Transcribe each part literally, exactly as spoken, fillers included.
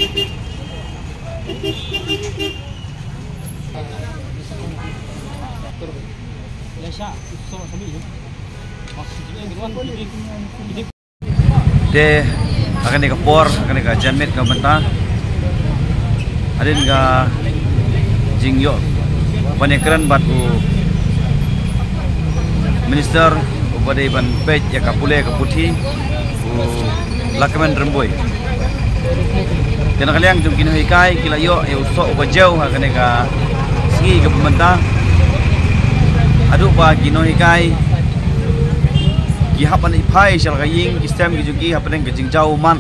Te ha kane ka por, ha kane ka janmiet ka mynta, hadien ka jingïoh ban ïakren bad u minister uba dei ban peit ïa ka pule ka puthi, u Lahkmen Rymbui. Te na ka liang jong ki nonghikai ki la ïoh ïa u soh uba jew ha kane ka sngi kaba mynta. Haduh ba ki nonghikai ki hap ban ïaphai sha la ka ïing ki sem ki jong ki hapdeng ka jingjaw ummat,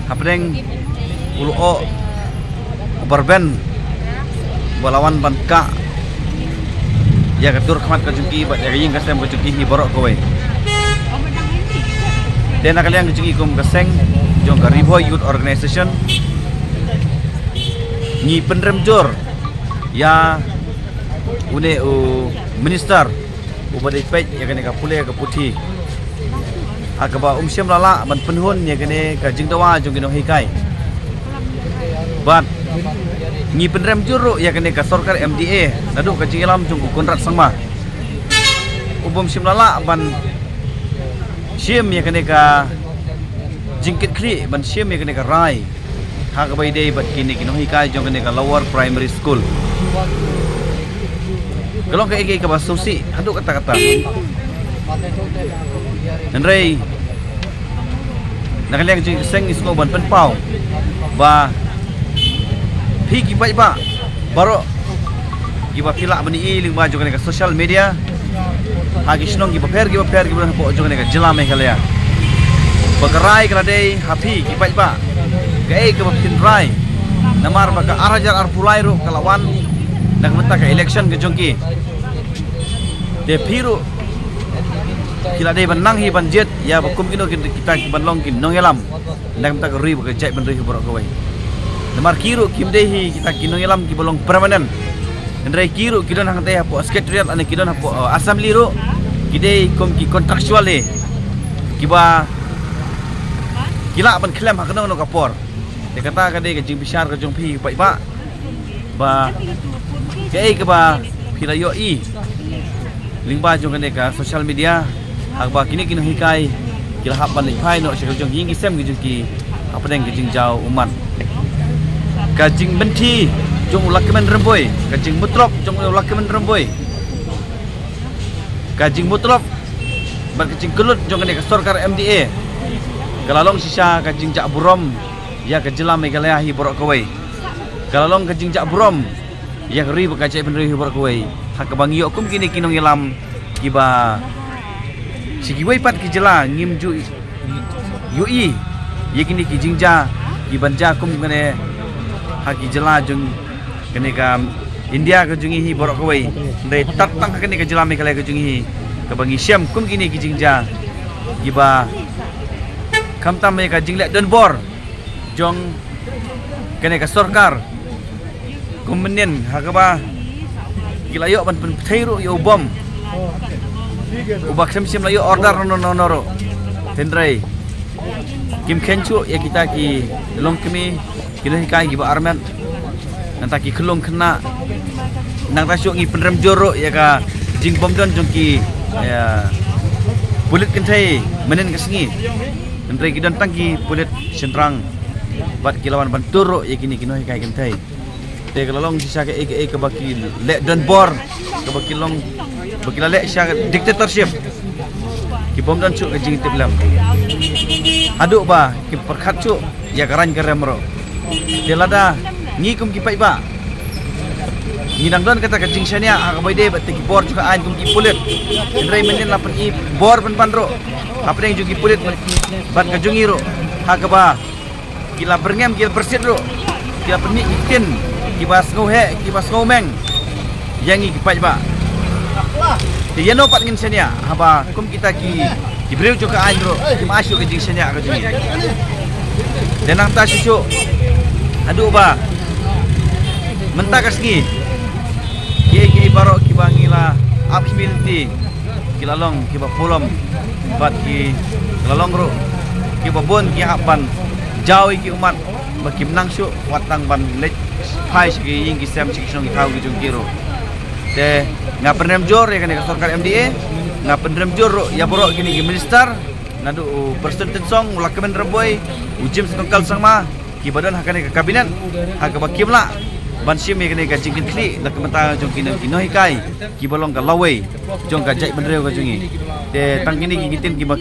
hapdeng u lyoh u barben ba la wan ban kah ïa ka dur khmat ka jong ki bad ïa ka ïing ka sem ka jong ki hi baroh kawei. Te na ka liang ka jong ki kum ka seng jong ka Ri Bhoi Youth Organization, ngi pynrem jur ïa une u minister uba dei peit ïa kane ka pule ka puthi, ha kaba um shym la lah ban pynhun ïa kane ka jingdawa jong ki nonghikai. Bad ngi pynrem jur ruh ïa kane ka sorkar M D A naduh ka jingïalam jong u Conrad Sangma, u bym shym la lah ban shim ïa kane ka jingkitkhlieh, ban shim ïa kane ka rai ha kaba ïadei bad kine ki nonghikai jong kane ka Lower Primary School. Ka long kaei kaei kaba sngewsih haduh katta katta. Hynrei na ka liang jong ka seng ngi sngew ban pynpaw ba phi ki paidbah baroh kiba phi lah ban ïohi lyngba jong kane ka social media ha ki shnong kiba pher kiba pher kiba don hapoh jong kane ka jylla Meghalaya, ba ka rai ka la dei ha phi ki paidbah kaei kaba phin rai. Namar ba ka ar hajar arphew lai ruh ka la wan na ka bynta ka election ka jong ki. Te phi ruh ki la dei ban nang hi ban jied ïa ba kum kino kita ki ban long ki nongïalam na ka bynta ka ri bad ka jaitbynriew hi baroh kawei. Namar ki ruh kim dei hi kita ki nongïalam kiba long permanent. Hynrei ki ruh ki don hangtei hapoh secretariat lane ki don hapoh, uh, assembly ruh ki dei kum ki contractual hi, kiba ki lah ban khlem ha kano kano ka por. Te kata ka dei ka jingbishar ka jong phi paidbah ba kaei kaba phi la ïohi lyngba jong kane ka social media ha kaba kine ki nonghikai ki la hap ban leit phai noh sha ka jong ki ïing ki sem ki jong ki hapdeng ka jingjaw ummat. Ka jingpynthih jong u Lahkmen Rymbui, ka jingmutlop jong u Lahkmen Rymbui, ka jingmutlop bad ka jingkyllut jong kane ka sorkar M D A ka la long shisha ka jingjah burom ïa ka jylla Meghalaya hi baroh kawei. Ka la long ka jingjah burom ïa ka ri bad ka jaitbynriew hi baroh kawei ha kaba ngi ïoh kum kine ki nongïalam kiba sha kiwei pat ki jylla ngim ju ïohi ïa kine ki jingjia kiban jia kum kane ha ki jylla jong kane ka India ka jong ngi hi baroh kawei. Hynrei tad tang ha kane ka jylla Meghalaya ka jong ngi hi kaba ngi shem kum kine ki jingjia kiba khamtam ïa ka jingleh donbor jong kane ka sorkar. Kum mynnin ha kaba ki la ïoh ban pynpthei ruh ïa u bom uba khlem shym la ïoh order no no no ruh. Hynrei kim kheiñ shuh ïa kita ki longkmie ki nonghikai kiba armet, nangta ki khyllung khynnah, nangta shuh ngi pynrem jur ruh ïa ka jingbymdon jong ki, ïa, pulit kynthei mynnin ka sngi. Hynrei ki don tang ki pulit shynrang bad ki la wan ban tur ruh ïa kine ki nonghikai kynthei. Te ka la long shisha kaei kaei kaba ki leh donbor, kaba ki long, ba ki la leh shisha ka dictatorship. Ki bym don shuh ka jingtip lem haduh ba ki pyrkhat shuh ïa ka rang ka rem ruh. Te lada ngi kum ki paidbah ngi dang don kata ka jingshaniah ha kaba ïadei bad ki bor jong ka aiñ kum ki pulit, hynrei mynnin la pyni bor pynban ruh hapdeng jong ki pulit bad ka jong ngi ruh ha kaba ki la byrngem, ki la byrsit ruh, ki la pynmih ki ktien kiba sngewheh, kiba sngewmeng ïa ngi ki paidbah. Te ïano pat ngin shaniah haba kum kita ki, ki briew jong ka aiñ ruh kim ai shuh ka jingshaniah ka jong ngi. Te nangta shuh shuh haduh ba mynta ka sngi kiei kiei baroh kiba ngi la ap khmih lynti ki la long kiba pulom bad ki la long ruh kiba bun ki hap ban jaw ïa ki ummat ba kim nang shuh wat tang ban leit phai sha ki ïing ki sem sha ki shnong ki thaw ki jong ki ruh. Te nga pynrem jur ïa kane ka sorkar M D A, nga pynrem jur ruh ïa baroh kine ki minister, naduh u Prestone Tynsong, u Lahkmen Rymbui, u James Dongkal Sangma, kiba don ha kane ka kabinet, ha kaba kim lah ban shim ïa kane ka jingkitkhlieh na ka bynta jong kine ki nonghikai kiba long ka lawei jong ka jaitbynriew ka jong ngi. Te tang kine ki ktien kiba